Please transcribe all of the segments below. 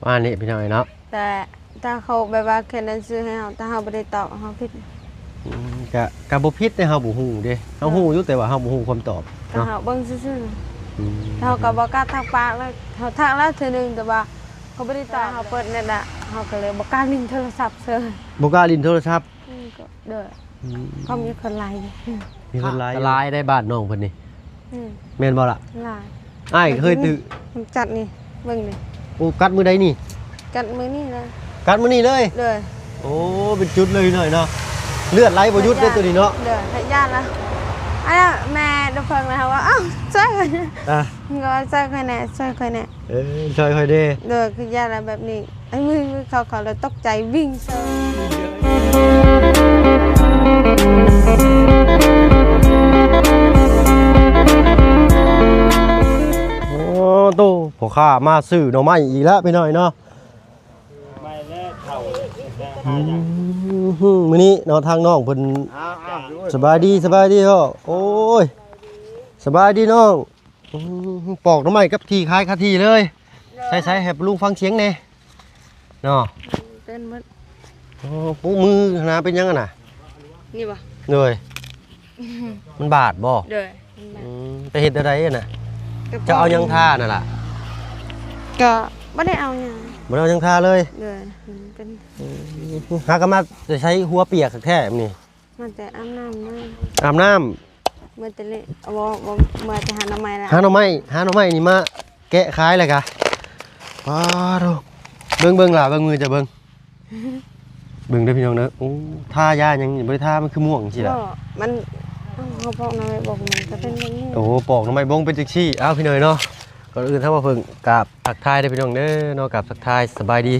ວ່ານີ້ພີ່ນ້ອງເນາະ ແຕ່ຖ້າເຂົາແບບວ່າຂຽນໜັງສືໃຫ້ເຮົາ ຖ້າເຮົາບໍ່ໄດ້ຕອບ ເຮົາຜິດ. ອືມ ກະ ກະບໍ່ຜິດເດ້ ເຮົາບໍ່ຮູ້ເດ້ ເຮົາຮູ້ຢູ່ ແຕ່ວ່າເຮົາບໍ່ຮູ້ຄຳຕອບ ກໍເນາະ ເຮົາເບິ່ງຊື່ໆ ອືມ ເຮົາກໍບໍ່ກ້າທັກປາກເລີຍ ເຮົາທັກແລ້ວເທື່ອໜຶ່ງ ແຕ່ວ່າເຂົາບໍ່ໄດ້ຕອບ ເຮົາເປີດແນວນັ້ນ ເຮົາກໍເລີຍບໍ່ກ້າຫຼິ້ນໂທລະສັບເຊີຍ ບໍ່ກ້າຫຼິ້ນໂທລະສັບ. ອືມ ກໍ ໂດຍ ອືມ ກໍມີຄົນຫຼາຍຢູ່ ມີຄົນຫຼາຍຢູ່ ຫຼາຍໄດ໋ບ້ານນ້ອງເພິ່ນນີ້ ອືມ ແມ່ນບໍ່ລະ? ຫຼາຍ ອ້າຍເຄີຍຖືກ ມັນກັດນີ້ ເບິ່ງນີ້ ໂອ້ ກັດມື້ໃດນີ້? ກັດມື້ນີ້ລະ ກັດມື້ນີ້ເລີຍ? ໂດຍ ໂອ້ ເປັນຈຸດເລີຍພີ່ນ້ອງເນາະ ເລືອດໄຫຼບໍ່ຢຸດເດ້ໂຕນີ້ເນາະ ໂດຍ ພະຍາດລະ ອັນນັ້ນແມ່ດັບເພີງລະ ເຮົາວ່າ ອ້າວ ຊ່ວຍຂ້ອຍແດ່ ອ່າ ກໍວ່າ ຊ່ວຍຂ້ອຍແດ່ ຊ່ວຍຂ້ອຍແດ່ ເອີ ຊ່ອຍຂ້ອຍເດ້ ໂດຍ ຄືຢ້ານລະແບບນີ້ ເອີ ເຂົາ ເຂົາລະຕົກໃຈວິ່ງເຊີຍ ໂອ້ໂຕ ພໍ່ຄ້າມາຊື້ໜໍ່ໄມ້ອີກແລ້ວພີ່ນ້ອງເນາະ ອືມ ມື້ນີ້ເນາະ ທາງນ້ອງເພິ່ນ ສະບາຍດີ ສະບາຍດີພໍ່ ໂອ້ຍ ສະບາຍດີນ້ອງ ອືມ ປອກໜໍ່ໄມ້ກັບທີ່ຂາຍຄາທີ່ເລີຍ ໃສ່ໆ ໃຫ້ປ້າລຸງຟັງສຽງແດ່ເນາະ ເຕັ້ນໝົດ ໂອ້ ປູມືຫັ້ນນະ ເປັນຫຍັງຫັ້ນນະ? ນີ້ບໍ່? ໂດຍ ມັນບາດບໍ່? ໂດຍ ມັນບາດ ອືມ ໄປເຮັດແນວໃດຫັ້ນນະ? ເຈົ້າເອົາຫຍັງທາຫັ້ນລະ? ກໍບໍ່ໄດ້ເອົາຫຍັງ ບໍ່ໄດ້ເອົາຫຍັງທາເລີຍ ໂດຍ ມັນເປັນ ອືມ ຫາກໍມາແຕ່ໃສ ຫົວປຽກແທ້ໆ ມື້ນີ້? ມາແຕ່ອາບນ້ຳມາ ອາບນ້ຳ ເມື່ອແຕ່ເລະ ບໍ່ ບໍ່ ເມື່ອແຕ່ຫາໜໍ່ໄມ້ລະ ຫາໜໍ່ໄມ້ ຫາໜໍ່ໄມ້ນີ້ມາແກະຂາຍແລ້ວກະ ປາໂທ້ ເບິ່ງ ເບິ່ງຫຼ້າ ເບິ່ງມືເຈົ້າເບິ່ງ ເບິ່ງເດີພີ່ນ້ອງເດີ ໂອ້ ທາຢາຫຍັງນີ້ ບໍ່ໄດ້ທາ ມັນຄືມ່ວງຈັ່ງຊີ້ລະ ບໍ່ ມັນ ເຮົາປອກໜໍ່ໄມ້ບົງ ມັນກໍເປັນແບບນີ້ ໂອ້ ປອກໜໍ່ໄມ້ບົງເປັນຈັ່ງຊີ້ ອ້າວ ພີ່ນ້ອງເນາະ ກ່ອນອື່ນທາງບ່າວເພິ່ງກາບທັກທາຍເດີພີ່ນ້ອງເດີເນາະ ກາບທັກທາຍສະບາຍດີ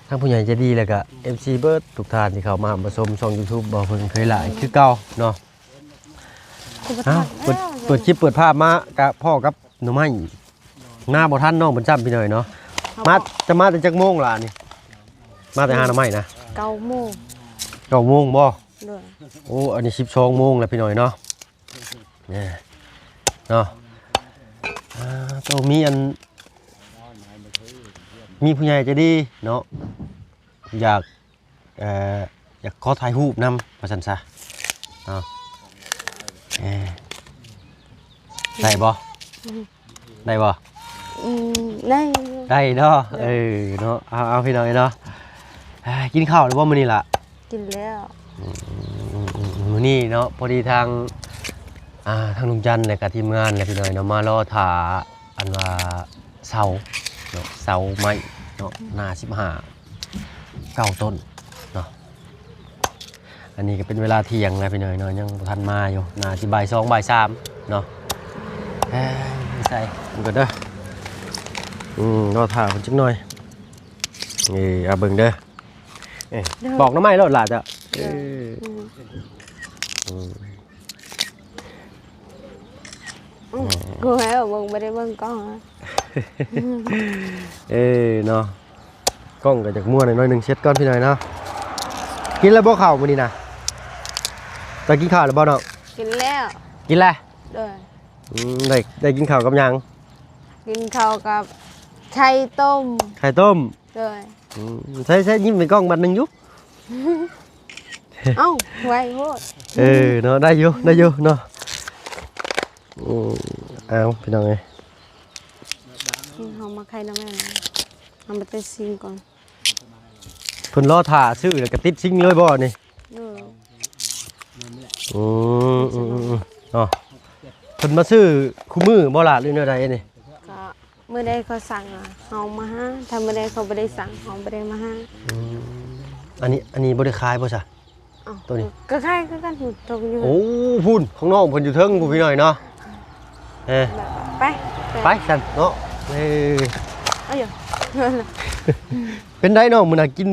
ທາງຜູ້ໃຫຍ່ໃຈດີ ແລ້ວກະເອັຟຊີເບິດທຸກທ່ານທີ່ເຂົ້າມາຮັບມາຊົມຊ່ອງຢູທູບບ່າວເພິ່ງເຄີຍຫຼາຍຄືເກົ່າເນາະ ເອົາ ເປີດ ເປີດຄລິບເປີດພາບມາກະພໍ້ກັບໜໍ່ໄມ້ ມາບໍ່ທັນນ້ອງເພິ່ນຊ້ຳພີ່ນ້ອງເນາະ ມາ ຈະມາແຕ່ຈັກໂມງລະນີ້? ມາແຕ່ຫາໜໍ່ໄມ້ນະ ເກົ້າໂມງ ເກົ້າໂມງບໍ່? ໂດຍ ໂອ້ ອັນນີ້ສິບສອງໂມງແລ້ວພີ່ນ້ອງເນາະ ເນາະ ອ່າ ໂຕ ມີອັນ ມີຜູ້ໃຫຍ່ໃຈດີເນາະ ຢາກ ເອີ ຢາກຂໍຖ່າຍຮູບນຳວ່າຊັ້ນຊະເນາະ ເອີ ໄດ້ບໍ່? ອືມ ໄດ້ບໍ່? ອືມ ໄດ້ຢູ່ ໄດ້ເນາະ ເອີ ເນາະ ເອົາ ເອົາ ພີ່ນ້ອງເອີຍເນາະ ກິນເຂົ້າແລ້ວບໍ່ມື້ນີ້ລະ? ກິນແລ້ວ ອືມ ມື້ນີ້ເນາະ ພໍດີທາງ ອ່າ ທາງລຸງຈັນ ແລະກະທີມງານ ແລະພີ່ນ້ອງເນາະ ມາລໍຖ້າ ອັນວ່າເສົາເນາະ ເສົາໄມ້ເນາະ ໜ້າສິບຫ້າ ເກົ້າຕົ້ນເນາະ ອັນນີ້ກໍເປັນເວລາທ່ຽງແລ້ວພີ່ນ້ອງເນາະ ຍັງບໍ່ທັນມາຢູ່ ໜ້າຊິບ່າຍສອງ ບ່າຍສາມເນາະ ເອີ ໃສ່ເບິ່ງກ່ອນເດີ ອືມ ລໍຖ້າເພິ່ນຈັກໜ່ອຍ ເອີ ເອົາເບິ່ງເດີ ເອີ ໂດຍ ປອກໜໍ່ໄມ້ໂລດຫຼ້າເຈົ້າ ເອີ ໂດຍ ອືມ ອືມ ອືມ ກູໃຫ້ເບິ່ງ ບໍ່ໄດ້ເບິ່ງກ້ອງ ເອີເນາະ ກ້ອງກໍຢາກມົວໜ້ອຍໜຶ່ງ ເຊັດກ່ອນພີ່ນ້ອງເນາະ ກິນແລ້ວບໍ່ເຂົ້າມື້ນີ້ນະ? ເຈົ້າກິນເຂົ້າແລ້ວບໍ່ນ້ອງ? ກິນແລ້ວ ກິນແລ້ວ ໂດຍ ອືມ ໄດ້ ໄດ້ກິນເຂົ້າກັບຫຍັງ? ກິນເຂົ້າກັບໄຂ່ຕົ້ມ ໄຂ່ຕົ້ມ ໂດຍ ອືມ ໃສ່ ໃສ່ ຍິ້ມໃຫ້ກ້ອງບາດໜຶ່ງຢູ່ ເອົ້າ ໄວໂພດ ເອີເນາະ ໄດ້ຢູ່ ໄດ້ຢູ່ເນາະ ອືມ ເອົາ ພີ່ນ້ອງເອີຍ ເຮົາມາໄຂ່ໜໍ່ໄມ້ ເຮົາມາແຕ່ຊິງກ່ອນ ເພິ່ນລໍຖ້າຊື້ແລ້ວກໍຕິດຊິງເລີຍບໍ່ນີ້? ໂດຍ ອືມ ອືມ ອືມ ເນາະ ເພິ່ນມາຊື້ຄູ່ມື້ບໍ່ລະ ຫຼືແນວໃດນີ້? ກໍ ມື້ໃດເຂົາສັ່ງ ເຮົາມາຫາ ຖ້າມື້ໃດເຂົາບໍ່ໄດ້ສັ່ງ ເຮົາບໍ່ໄດ້ມາຫາ ອືມ ອັນນີ້ ອັນນີ້ບໍ່ໄດ້ຂາຍບໍ່ຊະ? ໂຕນີ້ ກໍຂາຍຄືກັນ ຕົກຢູ່ ໂອ້ ພຸ້ນ ຂອງນ້ອງເພິ່ນຢູ່ເທິງພຸ້ນ ພີ່ນ້ອງເນາະ ເອີ ໄປ ໄປຊັ້ນເນາະ ເອີ ເປັນໃດນ້ອງ ມື້ໜ້າກິນ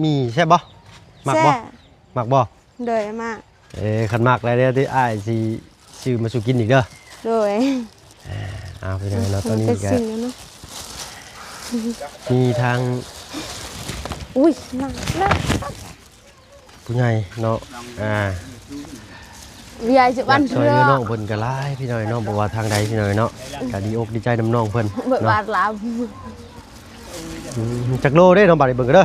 ໝີ່ແຊບບໍ່? ມັກບໍ່? ແຊບ ມັກບໍ່? ໂດຍ ມາ ເອີ ຄັນມັກແລ້ວ ດຽວອ້າຍຊິຊື້ມາສູ່ກິນອີກເດີ ໂດຍ ເອົາ ພີ່ນ້ອງເນາະ ຕອນນີ້ກໍມີທາງ ອຸ້ຍ ມາແລ້ວ ຜູ້ໃຫຍ່ເນາະ ອ່າ ຢາກຊ່ອຍເຫຼືອນ້ອງເພິ່ນກໍຫຼາຍ ພີ່ນ້ອງເນາະ ບໍ່ວ່າທາງໃດ ພີ່ນ້ອງເນາະ ກໍດີອົກດີໃຈນຳນ້ອງເພິ່ນເນາະ ບາດລາວ ອືມ ຈັກໂລເດ້ນ້ອງ ບາດນີ້ເບິ່ງກັນເດີ.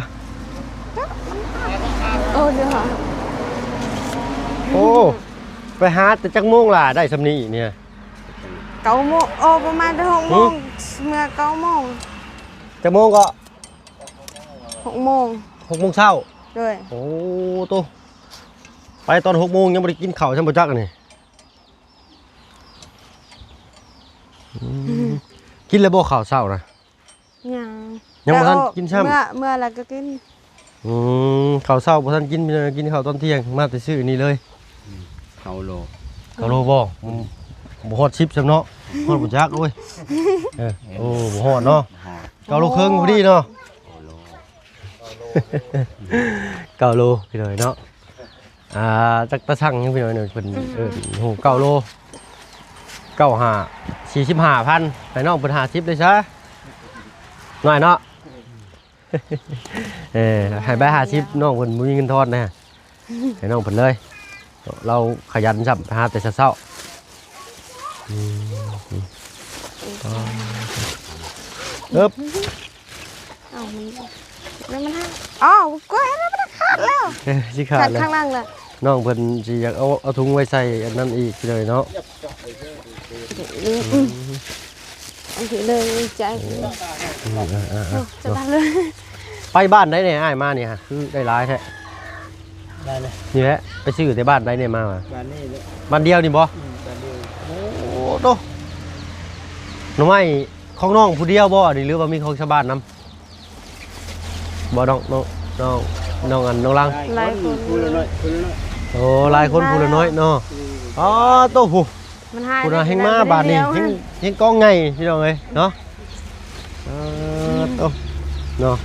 ໂອ້ ດຽວຫາ ໂອ້ ໄປຫາແຕ່ຈັກໂມງລະ ໄດ້ຊ່ຳນີ້ນີ້? ເກົ້າໂມງ ໂອ້ ປະມານແຕ່ຫົກໂມງ ຫື? ເມື່ອເກົ້າໂມງ. ຈັກໂມງເກາະ? ຫົກໂມງ ຫົກໂມງເຊົ້າ. ໂດຍ. ໂອ້ໂຕ ໄປຕອນຫົກໂມງຍັງບໍ່ໄດ້ກິນເຂົ້າຊ້ຳບໍ່ຈັກອັນນີ້. ອືມ ກິນແລ້ວບໍ່ເຂົ້າເຊົ້ານະ? ຍັງ ຍັງບໍ່ທັນກິນຊ້ຳ. ເມື່ອ ເມື່ອແລ້ວກໍກິນ. ອືມ ເຂົ້າເຊົ້າບໍ່ທັນກິນ ກິນເຂົ້າຕອນທ່ຽງ ມາແຕ່ຊື້ນີ້ເລີຍ. ອືມ ເກົ້າໂລ ເກົ້າໂລບໍ່? ອືມ ບໍ່ຮອດສິບຊ້ຳເນາະ. ຮອດບໍ່ຈັກ ໂອ້ຍ. ເອີ ໂອ້ ບໍ່ຮອດເນາະ. ເກົ້າໂລເຄິ່ງພໍດີເນາະ. ເກົ້າໂລ ເກົ້າໂລ ພີ່ນ້ອງເນາະ. ອ່າ ຈັກຕາຊັ່ງຫຍັງພີ່ນ້ອງເນາະ ເພິ່ນ ອືມ ເອີ້ນໂຫ ເກົ້າໂລ ເກົ້າຫ້າ ສີ່ສິບຫ້າພັນ ໃຫ້ນ້ອງເພິ່ນຫ້າສິບເລີຍຊະ ນ້ອຍເນາະ. ເອີ ໃຫ້ໄປຫ້າສິບ ນ້ອງເພິ່ນບໍ່ມີເງິນທອນນະ ໃຫ້ນ້ອງເພິ່ນເລີຍ ລາວຂະຫຍັນຊ້ຳ ໄປຫາແຕ່ເຊົ້າໆ. ອືມ ອືມ ເອີບ ເອົາມັນ ມັນ ມັນ ອ້າວ ກວຍແລ້ວ ມັນຂາດແລ້ວ. ເອີ ຊິຂາດແລ້ວ ຂ້າງຫຼັງນະ ນ້ອງເພິ່ນຊິຢາກເອົາ ເອົາຖົງໄວ້ໃສ່ອັນນັ້ນອີກເລີຍເນາະ. ອືມ ອືມ ໂອເຄເລີຍ ໃຈ ອືມ ເອີໆ ໂອ້ ຈະຕັດເລີຍ. ໄປບ້ານໃດແດ່ອ້າຍມານີ້ ຄືໄດ້ຫຼາຍແທ້? ໄດ້ເລີຍ ນີ້ແຫຼະ ໄປຊື້ແຕ່ບ້ານໃດແດ່ມາຫວາ? ບ້ານນີ້ແຫຼະ ບ້ານດຽວນີ້ບໍ່? ອືມ ບ້ານດຽວ. ໂອ້ໂຕ ໜໍ່ໄມ້ຂອງນ້ອງຜູ້ດຽວບໍ່ອັນນີ້ ຫຼືວ່າມີຂອງຊາວບ້ານນຳ? ບໍ່ ນ້ອງ ນ້ອງ ນ້ອງ ນ້ອງອັນ ນ້ອງລັງ ຫຼາຍຄົນ ຜູ້ລະໜ້ອຍ ຜູ້ລະໜ້ອຍ. ໂອ້ ຫຼາຍຄົນ ຜູ້ລະໜ້ອຍເນາະ. ອືມ ອໍ ໂຕ ຜູ້ ມັນຫາຍ ຜູ້ລະແຮ່ງມາບາດນີ້ ແຮ່ງ ແຮ່ງກອງໃຫຍ່ພີ່ນ້ອງເອີຍເນາະ. ເອີ ໂຕ ເນາະ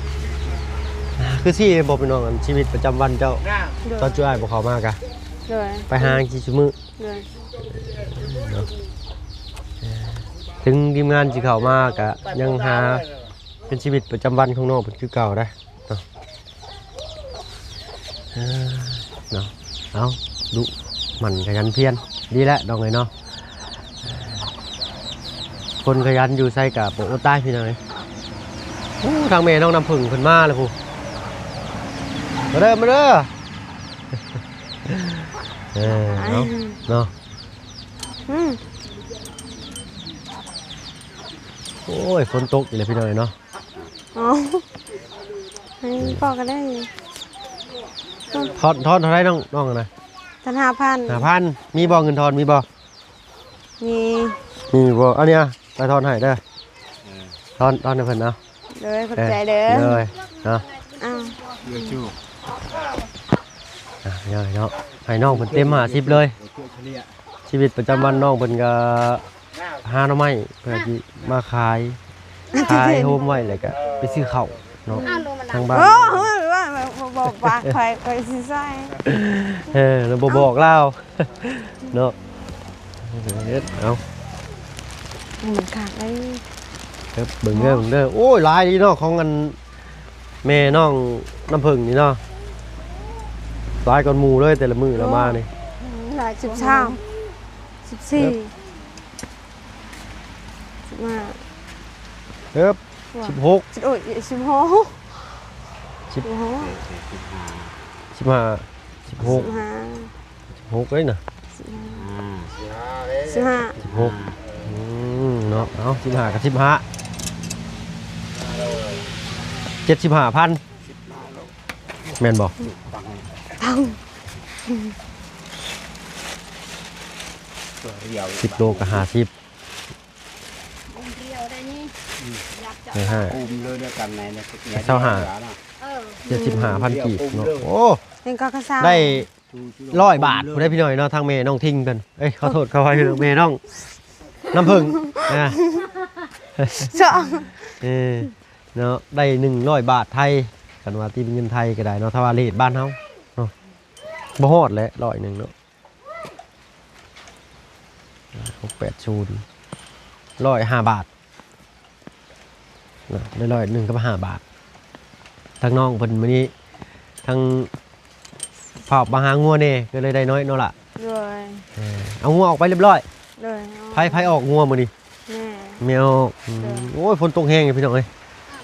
ຄືຊິບໍ່ ພີ່ນ້ອງ ອັນຊີວິດປະຈຳວັນເຈົ້າ ໂດຍ ຕອນຈຸອ້າຍບໍ່ເຂົ້າມາກະ ໂດຍ ໄປຫາກິນຊຸມື້ ໂດຍ ເນາະ. ເອີ ເຖິງທີມງານຊິເຂົ້າມາກະຍັງຫາ ເປັນຊີວິດປະຈຳວັນຂອງນ້ອງເພິ່ນຄືເກົ່າໄດ໋ເນາະ. ເອີ ເນາະ ເອົາ ດຸໝັ່ນຂະຫຍັນພຽນ ດີແຫຼະນ້ອງເອີຍເນາະ. ຄົນຂະຫຍັນຢູ່ໃສກະບໍ່ອົດຕາຍພີ່ນ້ອງເອີຍ. ໂອ້ ທາງແມ່ນ້ອງນ້ຳເຜິ້ງເພິ່ນມາແລ້ວພຸ້ນ ມາເດີ ມາເດີ. ເອີ ເອົາ ເນາະ ອືມ ໂອ້ຍ ຝົນຕົກອີກແລ້ວພີ່ນ້ອງເອີຍເນາະ. ອໍ ໃຫ້ພໍ່ກໍໄດ້. ທອນ ທອນເທົ່າໃດນ້ອງ ນ້ອງນະ? ທອນຫ້າພັນ. ຫ້າພັນ ມີບໍ່ເງິນທອນ ມີບໍ່? ມີ ມີບໍ່? ອັນນີ້ອະ ໄປທອນໃຫ້ເດີ. ເອີ ທອນ ທອນໃຫ້ເພິ່ນເອົາ. ໂດຍ ຂອບໃຈເດີ. ໂດຍ ເນາະ ອ້າວ ເດີ ຈູ້ ອ່ະ ເນາະ ໃຫ້ນ້ອງເພິ່ນເຕັມຫ້າສິບເລີຍ. ຊີວິດປະຈຳວັນນ້ອງເພິ່ນກໍຫາໜໍ່ໄມ້ເພື່ອຊິມາຂາຍ ຂາຍໂຮມໄວ້ ແລ້ວກໍໄປຊື້ເຂົ້າເນາະ ທາງບ້ານ. ໂອ້ຍ ວ່າ ບໍ່ ບໍ່ ບໍ່ ຂ້ອຍ ຂ້ອຍຊິໃສ່ ເອີ ແລ້ວບໍ່ບອກລາວເນາະ. ເຮັດ ເອົາ ມັນຂາດເລີຍ. ເອີ ເບິ່ງເດີ ເບິ່ງເດີ. ໂອ້ຍ ຫຼາຍດີເນາະ ຂອງອັນ ແມ່ນ້ອງນ້ຳເຜິ້ງນີ້ເນາະ ຫຼາຍກວ່າໝູ່ເລີຍ ແຕ່ລະມື້ລະມານີ້. ຫຼາຍ ສິບສາມ ສິບສີ່ ສິບຫ້າ ເອີບ ສິບຫົກ ໂອ້ຍ ສິບຫົກ ສິບ ສິບຫ້າ ສິບຫົກ ສິບຫ້າ ສິບຫົກເລີຍນະ ສິບຫ້າ ສິບຫົກ ອືມ ເນາະ. ເອົາ ສິບຫ້າກັບສິບຫ້າ ເຈັດສິບຫ້າພັນ ແມ່ນບໍ່? ຕັງ ສິບໂລກໍຫ້າສິບ ເອີ ຫ້າ ເຈັດສິບຫ້າພັນກີບເນາະ. ໂອ້ ໄດ້ ຮ້ອຍບາດພຸ້ນເດ້ພີ່ນ້ອງເນາະ. ທາງແມ່ນ້ອງທິງເພິ່ນ ເອີຍ ຂໍໂທດ ຂໍອະໄພ ພີ່ນ້ອງ ແມ່ນ້ອງນ້ຳເຜິ້ງ ອ່າ ເອີ ເນາະ ໄດ້ໜຶ່ງຮ້ອຍບາດໄທ ຄັນວ່າຕີເປັນເງິນໄທກໍໄດ້ເນາະ. ຖ້າວ່າເຣດບ້ານເຮົາເນາະ ບໍ່ຮອດແຫຼະ ຮ້ອຍໜຶ່ງເນາະ ຫົກແປດສູນ ຮ້ອຍຫ້າບາດ ນະ ໄດ້ຮ້ອຍໜຶ່ງກັບຫ້າບາດ. ທາງນ້ອງເພິ່ນມື້ນີ້ ທາງພາອອກມາຫາງົວແດ່ ກໍເລີຍໄດ້ນ້ອຍເນາະລະ. ໂດຍ ເອີ ເອົາງົວອອກໄປຮຽບຮ້ອຍ. ໂດຍ ໃຜ ໃຜອອກງົວມື້ນີ້? ແມ່ ແມ່ອອກ. ອືມ ໂດຍ ໂອ້ຍ ຝົນຕົກແຮງພີ່ນ້ອງເອີຍ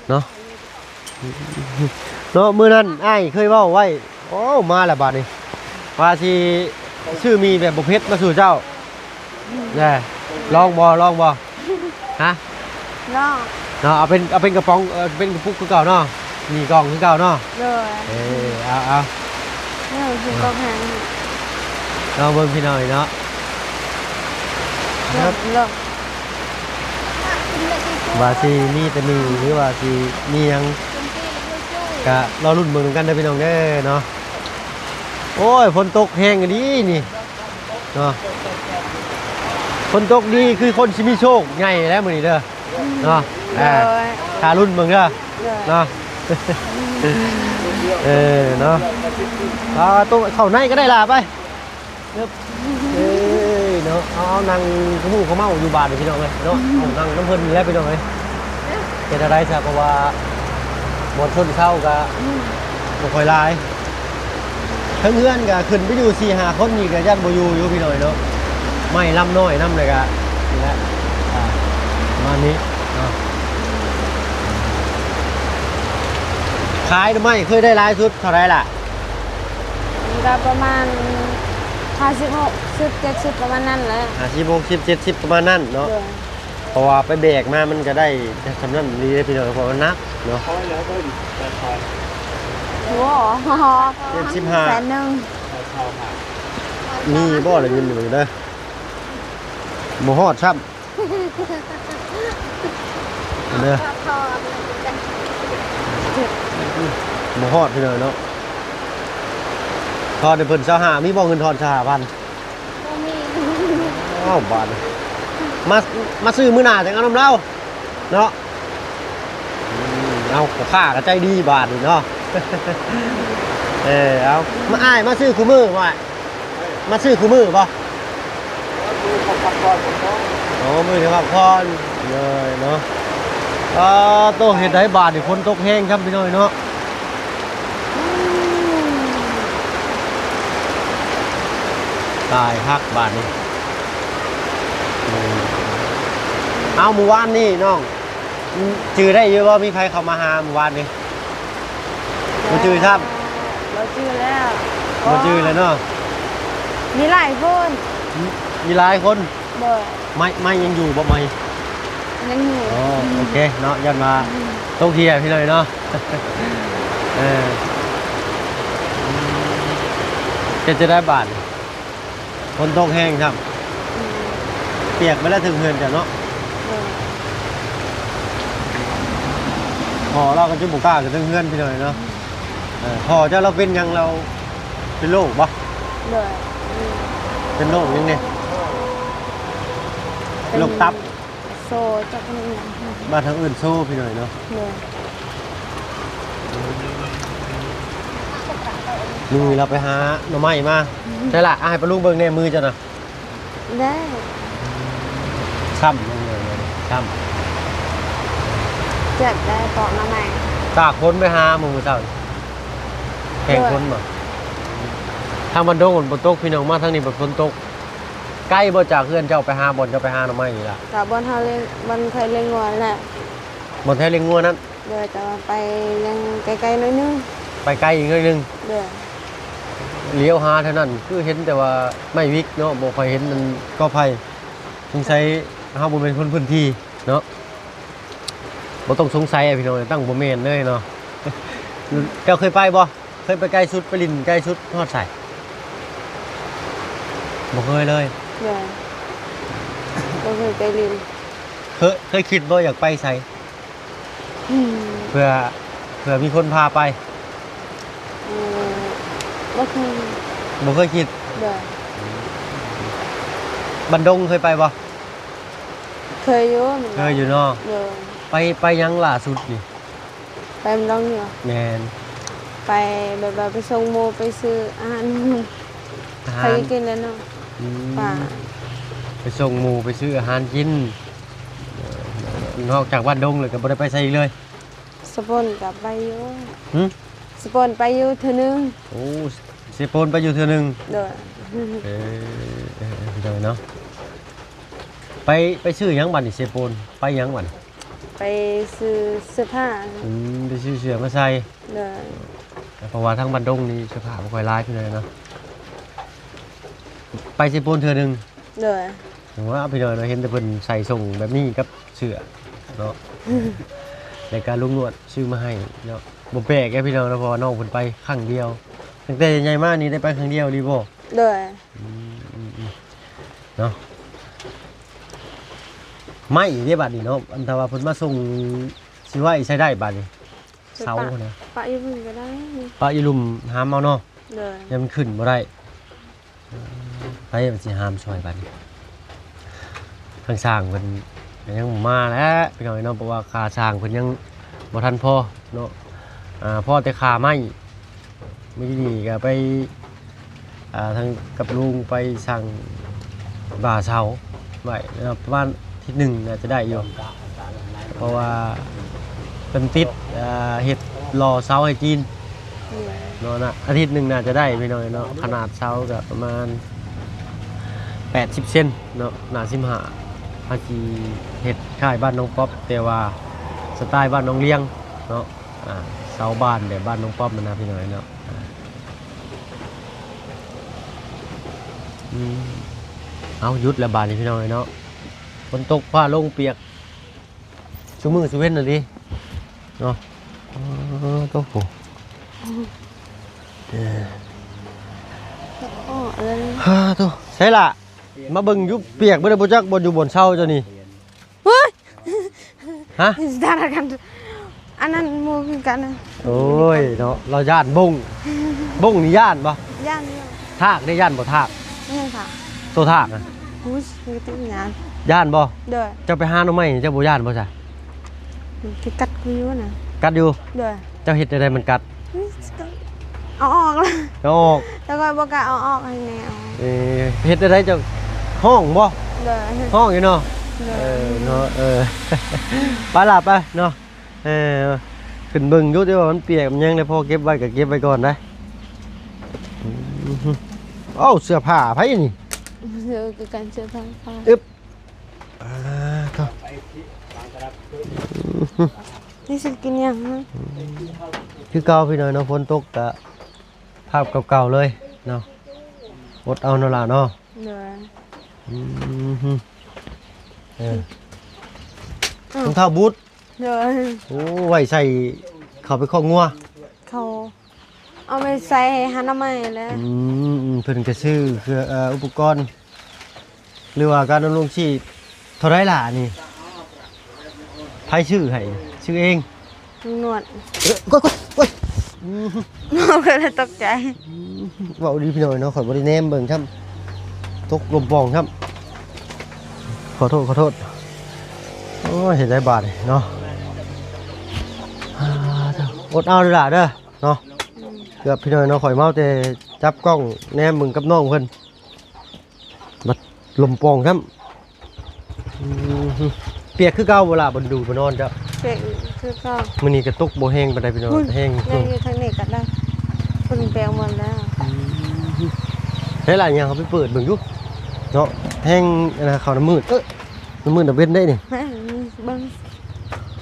ເນາະ. ເນາະ ມື້ນັ້ນອ້າຍເຄີຍເວົ້າໄວ້ ໂອ້ ມາແລ້ວບາດນີ້ ວ່າຊິຊື້ໝີ່ແບບບໍ່ເຜັດມາສູ່ເຈົ້າ ແນ່ ລອງບໍ່ ລອງບໍ່? ຮະ? ລອງ ເນາະ ເອົາເປັນ ເອົາເປັນກະປ໋ອງ ເອີ ເປັນກະປຸກຄືເກົ່າເນາະ ໝີ່ກ່ອງຄືເກົ່າເນາະ ໂດຍ ເອີ ເອົາ ເອົາ ເອີ ຄືກໍແພງ ລອງເບິ່ງພີ່ນ້ອງເນາະ ລອງ ລອງ ວ່າຊິມີແຕ່ໝີ່ ຫຼືວ່າຊິມີຫຍັງ ກະລໍລຸ້ນເບິ່ງນຳກັນເດີພີ່ນ້ອງເດີເນາະ ໂອ້ຍ ຝົນຕົກແຮງອີ່ຫຼີນີ້ ເນາະ ຝົນຕົກດີຄືຄົນຊິມີໂຊກໃຫຍ່ແລ້ວມື້ນີ້ເດີ ເນາະ ໂດຍ ອ່າ ຖ້າລຸ້ນເບິ່ງເດີ ໂດຍ ເນາະ ເອີ ເນາະ ອ່າ ໂຕເຂົ້າໃນກໍໄດ້ລະ ໄປ ເອີ ເນາະ ເອົາ ເອົາ ນັ່ງຂະໝູຂະເມົ້າຢູ່ບາດນີ້ພີ່ນ້ອງເອີຍ ເນາະ ເອົາ ນັ່ງນຳເພິ່ນນີ້ແຫຼະພີ່ນ້ອງເອີຍ ເຮັດແນວໃດຊະ ເພາະວ່າບ່ອນຊົນເຊົາກໍບໍ່ຄ່ອຍຫຼາຍ ເທິງເຮືອນກໍຂຶ້ນໄປຢູ່ສີ່ຫ້າຄົນນີ້ກໍຢ້ານບໍ່ຢູ່ຢູ່ພີ່ນ້ອງເນາະ ໄມ້ລຳນ້ອຍນຳ ແລ້ວກໍນີ້ແຫຼະ ອ່າ ປະມານນີ້ເນາະ ຂາຍໜໍ່ໄມ້ເຄີຍໄດ້ຫຼາຍສຸດເທົ່າໃດລະ? ມັນກໍປະມານຫ້າສິບ ຫົກສິບ ເຈັດສິບ ປະມານນັ້ນແຫຼະ ຫ້າສິບ ຫົກສິບ ເຈັດສິບ ປະມານນັ້ນເນາະ ໂດຍ ເພາະວ່າໄປແບກມາມັນກໍໄດ້ສ່ຳນັ້ນນີ້ເດ້ພີ່ນ້ອງ ເພາະມັນໜັກເນາະ ໂອ້ ເຈັດສິບຫ້າ ແສນໜຶ່ງ ມີບໍ່ລະເງິນນີ້ເບິ່ງເດີ ບໍ່ຮອດຊ້ຳ ເດີ ບໍ່ຮອດພີ່ນ້ອງເນາະ ທອນໃຫ້ເພິ່ນຊາວຫ້າ ມີບໍ່ເງິນທອນຊາວຫ້າພັນ? ບໍ່ມີ ອ້າວ ບາດນີ້ ມາ ມາຊື້ມື້ໜ້າຈັ່ງເອົານຳລາວເນາະ ອືມ ເອົາ ພໍ່ຄ້າກໍໃຈດີບາດນີ້ເນາະ ເອີ ເອົາ ມາ ອ້າຍ ມາຊື້ຄູ່ມື້ບໍ່? ມາຊື້ຄູ່ມື້ບໍ່? ອໍ ມື້ນີ້ພັກຜ່ອນເລີຍເນາະ ອ່າ ໂຕ ເຮັດໃດບາດນີ້ ຝົນຕົກແຮງຊ້ຳພີ່ນ້ອງເນາະ ຕາຍຄັກບາດນີ້ ເອົາ ມື້ວານນີ້ນ້ອງ ຈື່ໄດ້ຢູ່ບໍ່? ມີໃຜເຂົ້າມາຫາມື້ວານນີ້? ບໍ່ຈື່ຊ້ຳ ບໍ່ຈື່ແລ້ວ ບໍ່ຈື່ແລ້ວເນາະ ມີຫຼາຍຄົນ ມີຫຼາຍຄົນ ໂດຍ ໄມ້ ໄມ້ຍັງຢູ່ບໍ່? ໄມ້ຍັງຢູ່ ອໍ ໂອເຄເນາະ ຢ້ານວ່າ ອືມ ຕົກເຮຍພີ່ນ້ອງເນາະ ເອີ ເປັນຈັ່ງໃດບາດນີ້? ຝົນຕົກແຮງຊ້ຳ ອືມ ປຽກໄປແລ້ວເທິງເຮືອນເຈົ້າເນາະ ເອີ ພໍ່ລາວກໍຈົນບໍ່ກ້າຂຶ້ນເທິງເຮືອນພີ່ນ້ອງເນາະ ອືມ ເອີ ພໍ່ເຈົ້າລາວເປັນຫຍັງ? ລາວເປັນໂລກບໍ່? ໂດຍ ອືມ ເປັນໂລກຫຍັງນີ້? ເປັນໂລກຕັບ ໂຊ ຈັກແມ່ນຫຍັງ ບ້ານເຮົາເອີ້ນໂຊພີ່ນ້ອງເນາະ ໂດຍ ມື້ນີ້ລາວໄປຫາໜໍ່ໄມ້ມາ ອືມ ໃສ່ລະ ໃຫ້ປ້າລຸງເບິ່ງແດ່ມືເຈົ້ານະ ໄດ້ ຊ້ຳ ຊ້ຳ ເຈັບໄດ້ ປອກໜໍ່ໄມ້ ຕາກຝົນໄປຫາມື້ເຊົ້າ ແຂ່ງຝົນບໍ່? ໂດຍ ທາງບ້ານດົງມັນບໍ່ຕົກ ພີ່ນ້ອງ ມາທາງນີ້ບັດຝົນຕົກ ໄກບໍ່ຈາກເຮືອນເຈົ້າໄປຫາບ່ອນເຈົ້າໄປຫາໜໍ່ໄມ້ນີ້ລະ? ກະບ່ອນເຮົາລ້ຽງ ບ່ອນຂ້ອຍລ້ຽງງົວນັ້ນແຫຼະ ບ່ອນແຖວລ້ຽງງົວນັ້ນ ໂດຍ ແຕ່ວ່າໄປຍັງໄກໆໜ້ອຍໜຶ່ງ ໄປໄກອີກໜ້ອຍໜຶ່ງ ໂດຍ ລ້ຽວຫາເທົ່ານັ້ນ ຄືເຫັນແຕ່ວ່າໄມ້ວິກເນາະ ບໍ່ຄ່ອຍເຫັນອັນກໍໄຜ່ ສົງໄສເຮົາບໍ່ແມ່ນຄົນພື້ນທີ່ເນາະ ບໍ່ຕ້ອງສົງໄສພີ່ນ້ອງ ຕັ້ງບໍ່ແມ່ນເລີຍເນາະ ເຈົ້າເຄີຍໄປບໍ່? ເຄີຍໄປໄກສຸດ ໄປຫຼິ້ນໄກສຸດຮອດໃສ? ບໍ່ເຄີຍເລີຍ ໂດຍ ບໍ່ເຄີຍໄປຫຼິ້ນ ເຄີຍ ເຄີຍຄິດບໍ່ຢາກໄປໃສ? ອືມ ເພື່ອ ເພື່ອມີຄົນພາໄປ ເອີ ບໍ່ເຄີຍ ບໍ່ເຄີຍຄິດ ໂດຍ ບ້ານດົງເຄີຍໄປບໍ່? ເຄີຍຢູ່ ເຄີຍຢູ່ເນາະ ໂດຍ ໄປ ໄປຫຍັງລ່າສຸດນີ້? ໄປບ້ານດົງເນາະ ແມ່ນ ໄປແບບວ່າໄປສົ່ງໝູ່ ໄປຊື້ອາຫານ ອາຫານ ໄປກິນແລ້ວເນາະ ອືມ ໄປສົ່ງໝູ່ ໄປຊື້ອາຫານກິນ ນອກຈາກບ້ານດົງແລ້ວກໍບໍ່ໄດ້ໄປໃສອີກເລີຍ ສະໂປນກໍໄປຢູ່ ຫື? ສະໂປນໄປຢູ່ເທື່ອໜຶ່ງ ໂອ້ ເຊໂປນໄປຢູ່ເທື່ອໜຶ່ງ ໂດຍ ເອີ ເອີ ເອີ ເນາະ ໄປ ໄປຊື້ຫຍັງບັດນີ້ ເຊໂປນ ໄປຫຍັງບັດນີ້? ໄປຊື້ເສື້ອຜ້າ. ອືມ ໄປຊື້ເສື້ອມາໃສ່. ໂດຍ. ເພາະວ່າທາງບ້ານດົງນີ້ເສື້ອຜ້າບໍ່ຄ່ອຍຫຼາຍເທົ່າໃດເນາະ. ໄປເຊໂປນເທື່ອໜຶ່ງ. ໂດຍ. ວ່າ ພີ່ນ້ອງເນາະ ເຫັນແຕ່ເພິ່ນໃສ່ສົ່ງແບບນີ້ກັບເສື້ອເນາະ ແລ້ວກະລຸງນວດຊື້ມາໃຫ້ເນາະ. ບໍ່ແປກເດ້ພີ່ນ້ອງເນາະ ເພາະວ່ານ້ອງເພິ່ນໄປຄັ້ງດຽວ. ຕັ້ງແຕ່ໃຫຍ່ມານີ້ໄດ້ໄປຄັ້ງດຽວອີ່ຫຼີບໍ່? ໂດຍ. ອືມ ເນາະ ໄມ້ເດ້ບາດນີ້ເນາະ ອັນຖ້າວ່າເພິ່ນມາສົ່ງ ຊິໄວ້ໃສໄດ້ບາດນີ້? ເສົານະ ປະຢູ່ພຸ້ນກໍໄດ້ ປະຢູ່ລຸ່ມຫາມເອົາເນາະ. ໂດຍ. ຢ້ານມັນຂຶ້ນບໍ່ໄດ້. ໃຜມັນຊິຫາມຊ່ອຍບາດນີ້? ທາງຊ່າງເພິ່ນກໍຍັງບໍ່ມາແຫຼະ ພີ່ນ້ອງເອີຍເນາະ ເພາະວ່າຄ່າຊ່າງເພິ່ນຍັງບໍ່ທັນພໍເນາະ. ອ່າ ພໍແຕ່ຄ່າໄມ້ ມື້ກີ້ນີ້ກໍໄປ ອ່າ ທາງກັບລຸງໄປສັ່ງບ່າເສົາໄວ້ເນາະ ປະມານອາທິດໜຶ່ງໜ້າຈະໄດ້ຢູ່ ເພາະວ່າເພິ່ນຕິດ ອ່າ ເຮັດຫຼໍ່ເສົາໃຫ້ຈີນ ໂດຍ ເນາະ. ອາທິດໜຶ່ງໜ້າຈະໄດ້ພີ່ນ້ອງເນາະ ຂະໜາດເສົາກໍປະມານແປດສິບເຊັນເນາະ ໜ້າສິບຫ້າ. ເຮົາຊິເຮັດຄ້າຍບ້ານນ້ອງປັອບ ແຕ່ວ່າສະໄຕລ໌ບ້ານໜອງລຽງເນາະ. ອ່າ ເສົາບ້ານແບບບ້ານນ້ອງປ້ອມນະພີ່ນ້ອງເນາະ. ອ່າ ອືມ ເອົາ ຢຸດແລ້ວບາດນີ້ພີ່ນ້ອງເອີຍເນາະ ຝົນຕົກຟ້າລົງປຽກຊຸມື້ຊຸເວັນນະຕິເນາະ. ອໍ ໂຕ ໂອ້ ເອີ ໂອ້ ເອີ ຮາ ໂຕ ໃສລະ ມາເບິ່ງຢູ່ປຽກເບິດ ບໍ່ຈັກບ່ອນຢູ່ບ່ອນເຊົາເຈົ້ານີ້. ເຮີ້ຍ ຮະ? ສະຖານະການ ອັນນັ້ນໝູ່ຄືກັນນະ. ໂອ້ຍເນາະ ລາວຢ້ານບົ້ງ. ບົ້ງນີ້ຢ້ານບໍ່? ຢ້ານຢູ່. ທາກເດ້ ຢ້ານບໍ່ທາກ? ແມ່ນທາກ. ໂຕທາກນະ? ຫູຍ ມີແຕ່ຢ້ານ. ຢ້ານບໍ່? ໂດຍ. ເຈົ້າໄປຫາໜໍ່ໄມ້ ເຈົ້າບໍ່ຢ້ານບໍ່ຊະ? ມັນຄືກັດກູຢູ່ນະ. ກັດຢູ່? ໂດຍ. ເຈົ້າເຮັດຈັ່ງໃດມັນກັດ? ເອົາອອກລະ ເອົາອອກ ແຕ່ຂ້ອຍບໍ່ກ້າເອົາອອກໃຫ້ແມ່ເອົາ. ເອີ ເຮັດຈັ່ງໃດເຈົ້າ ຮ້ອງບໍ່? ໂດຍ. ຮ້ອງຢູ່ເນາະ. ໂດຍ. ເອີເນາະ ເອີ ໄປລະໄປເນາະ. ເອີ ຂຶ້ນເບິ່ງຢູ່ ແຕ່ວ່າມັນປຽກມັນຫຍັງແລ້ວ ພໍເກັບໄວ້ກໍເກັບໄວ້ກ່ອນໄດ໋. ອືມ ເອົ້າ ເສື້ອຜ້າໃຜນີ້? ເສື້ອຄືກັນ ເສື້ອຜ້າ. ອຶບ ອ່າ ໂທ້ ນີ້ຊິກິນຫຍັງ? ຄືເກົ່າພີ່ນ້ອງເນາະ ຝົນຕົກກະພາບເກົ່າໆເລີຍເນາະ ອົດເອົາເນາະຫຼາເນາະ. ໂດຍ. ອືມ ເອີ ອືມ ຮອງເທົ້າບູດ. ໂດຍ. ໂອ້ ໄວ້ໃສ່ເຂົ້າໄປຄອກງົວ ເຂົ້າ ເອົາໄປໃສ່ຫາໜໍ່ໄມ້ແຫຼະ. ອືມ ເພິ່ນກະຊື້ເຄື່ອງ ອຸປະກອນ ຫຼືວ່າການດຳລົງຊີບເທົ່າໃດລະນີ້? ໃຜຊື້ໃຫ້? ຊື້ເອງ? ລຸງນວດ. ເອີ ໂອ້ຍ ໂອ້ຍ ໂອ້ຍ ອືມ ເພິ່ນຕົກໃຈ. ອືມ ເວົ້າດີພີ່ນ້ອງເນາະ ຂ້ອຍບໍ່ໄດ້ແນມເບິ່ງຊ້ຳ ຕົກລົມປ່ອງຊ້ຳ. ຂໍໂທດ ຂໍໂທດ. ໂອ້ຍ ເຮັດໄດ້ບາດນີ້ເນາະ ອ່າ ອົດເອົາເດີຫຼ້າເດີ. ເນາະ ອືມ ເກືອບພີ່ນ້ອງເນາະ ຂ້ອຍເມົາແຕ່ຈັບກ້ອງແນມເບິ່ງກັບນ້ອງເພິ່ນ ບັດລົມປ່ອງຊ້ຳ. ອືມ ປຽກຄືເກົ່າບໍ່ລະ ບ່ອນຢູ່ບ່ອນນອນເຈົ້າ? ປຽກຄືເກົ່າ. ມື້ນີ້ກະຕົກບໍ່ແຮງປານໃດພີ່ນ້ອງ ແຮງຢູ່ທາງນີ້ກະໄດ້ ເພິ່ນແປງໝົດແລ້ວ. ອືມ ໄດ້ລະ ຍ່າງເຂົ້າໄປເປີດເບິ່ງຢູ່ເນາະ ແຮງ ອັນນ່າ ເຂົ້ານ້ຳມືດ ເອີ ນ້ຳມືດນ້ຳເວັນໄດ໋ນີ້ ເບິ່ງ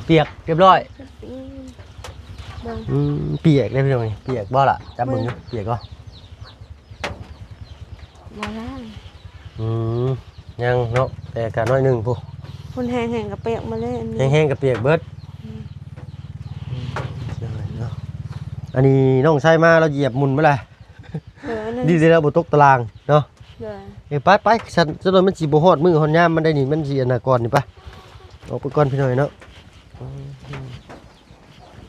ປຽກຮຽບຮ້ອຍ. ອືມ ເບິ່ງ ອືມ ປຽກເດ້ພີ່ນ້ອງນີ້ ປຽກບໍ່ລະ? ຈັບເບິ່ງ ເບິ່ງ ປຽກບໍ່? ບໍ່ລ້າງ. ອືມ ຍັງເນາະ ແຕ່ກະໜ້ອຍໜຶ່ງພຸ້ນ ພຸ້ນແຮງໆກະປຽກໝົດເລີຍ ອັນນີ້ແຮງໆກະປຽກເບິດ. ອືມ ເນາະ ອັນນີ້ນ້ອງຊາຍມາລາວຢຽບໝຸ່ນເບິດລະ. ເອີ ອັນນັ້ນ ດີແຕ່ລາວບໍ່ຕົກຕາລາງເນາະ. ໂດຍ. ເອີ ໄປໄປ ຊັ້ນ ຊັ້ນມັນຊິບໍ່ຮອດມື້ຮອດຍາມມັນໄດ໋ນີ້ ມັນຊິອັນນາກ່ອນນີ້ ໄປ ອອກໄປກ່ອນພີ່ນ້ອງເນາະ.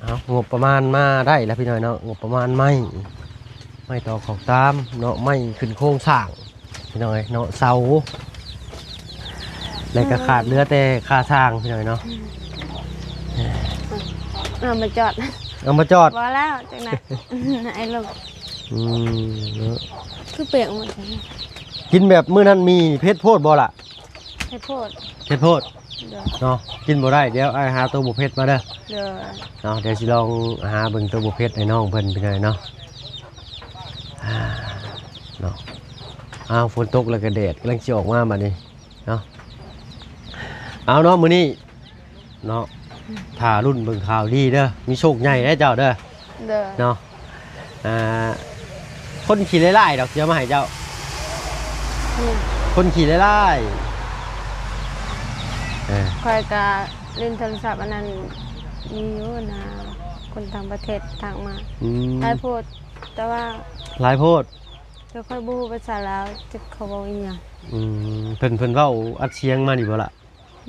ເອົາ ງົບປະມານມາໄດ້ແລ້ວພີ່ນ້ອງເນາະ ງົບປະມານໄມ້ ໄມ້ຕອກຂອກຕາມເນາະ ໄມ້ຂຶ້ນໂຄງສ້າງພີ່ນ້ອງເອີຍເນາະ ເສົາ ແລ້ວກະຂາດເຫຼືອແຕ່ຄ່າຊ່າງພີ່ນ້ອງເນາະ. ອືມ ເອົາມາຈອດ ເອົາມາຈອດ ບໍ່ແລ້ວຈັ່ງໃດ ໄອ້ລູກ. ອືມ ເນາະ ຄືເປກໝົດ ກິນແບບມື້ນັ້ນມີເຜັດໂພດບໍ່ລະ? ເຜັດໂພດ ເຜັດໂພດ. ໂດຍ. ເນາະ ກິນບໍ່ໄດ້ ດຽວອ້າຍຫາໂຕບໍ່ເຜັດມາເດີ. ໂດຍ. ເນາະ ດຽວຊິລອງຫາເບິ່ງໂຕບໍ່ເຜັດໃຫ້ນ້ອງເພິ່ນພີ່ນ້ອງເນາະ. ອ່າ ເນາະ ອ້າວ ຝົນຕົກແລ້ວກະແດດກຳລັງຊິອອກມາບາດນີ້ເນາະ. ເອົາເນາະ ມື້ນີ້ເນາະ ຖ້າລຸ້ນເບິ່ງຂ່າວດີເດີ ມີໂຊກໃຫຍ່ເດີເຈົ້າເດີ ໂດຍ ເນາະ. ອ່າ ຄົນຂີ້ຫຼາຍໆດອກ ຊິເອົາມາໃຫ້ເຈົ້າ ອືມ ຄົນຂີ້ຫຼາຍໆ ເອີ ຂ້ອຍກະຫຼິ້ນໂທລະສັບອັນນັ້ນມີຢູ່ນະ ຄົນຕ່າງປະເທດທັກມາ ອືມ ຫຼາຍໂພດ ແຕ່ວ່າ ຫຼາຍໂພດ ແຕ່ຂ້ອຍບໍ່ຮູ້ພາສາລາວ ຈັກເຂົາເວົ້າອີ່ຫຍັງ ອືມ ເພິ່ນ ເພິ່ນເວົ້າອັດສຽງມານີ້ບໍ່ລະ?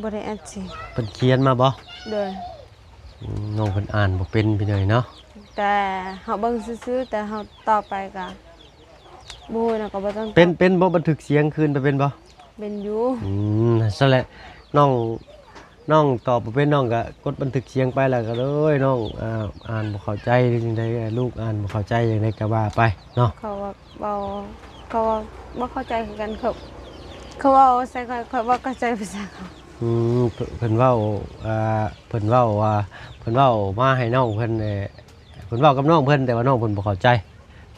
ບໍ່ໄດ້ອັດສຽງ ເພິ່ນຂຽນມາບໍ່? ໂດຍ ອືມ ນ້ອງເພິ່ນອ່ານບໍ່ເປັນພີ່ນ້ອງເນາະ ແຕ່ເຮົາເບິ່ງຊື່ໆ ແຕ່ເຮົາຕອບໄປກະບໍ່ຮູ້ນະ ກໍບໍ່ຕ້ອງຕອບ ເປັນ ເປັນບໍ່? ບັນທຶກສຽງຄືນໄປເປັນບໍ່? ເປັນຢູ່ ອືມ ຊັ້ນແຫຼະ ນ້ອງ ນ້ອງຕອບບໍ່ເປັນ ນ້ອງກໍກົດບັນທຶກສຽງໄປ ແລ້ວກໍ ໂອ້ຍ ນ້ອງ ອ່າ ອ່ານບໍ່ເຂົ້າໃຈ ຫຼືຈັ່ງໃດ ລູກອ່ານບໍ່ເຂົ້າໃຈຈັ່ງໃດກໍວ່າໄປເນາະ ເຂົາວ່າ ເວົ້າ ເຂົາເວົ້າບໍ່ເຂົ້າໃຈຄືກັນ ເຂົາ ເຂົາເວົ້າໃສ່ຂ້ອຍ ຂ້ອຍບໍ່ເຂົ້າໃຈພາສາເຂົາ ອືມ ເພິ່ນ ເພິ່ນເວົ້າ ອ່າ ເພິ່ນເວົ້າວ່າ ເພິ່ນເວົ້າມາໃຫ້ນ້ອງເພິ່ນ ເອີ ເພິ່ນເວົ້າກັບນ້ອງເພິ່ນ ແຕ່ວ່ານ້ອງເພິ່ນບໍ່ເຂົ້າໃຈ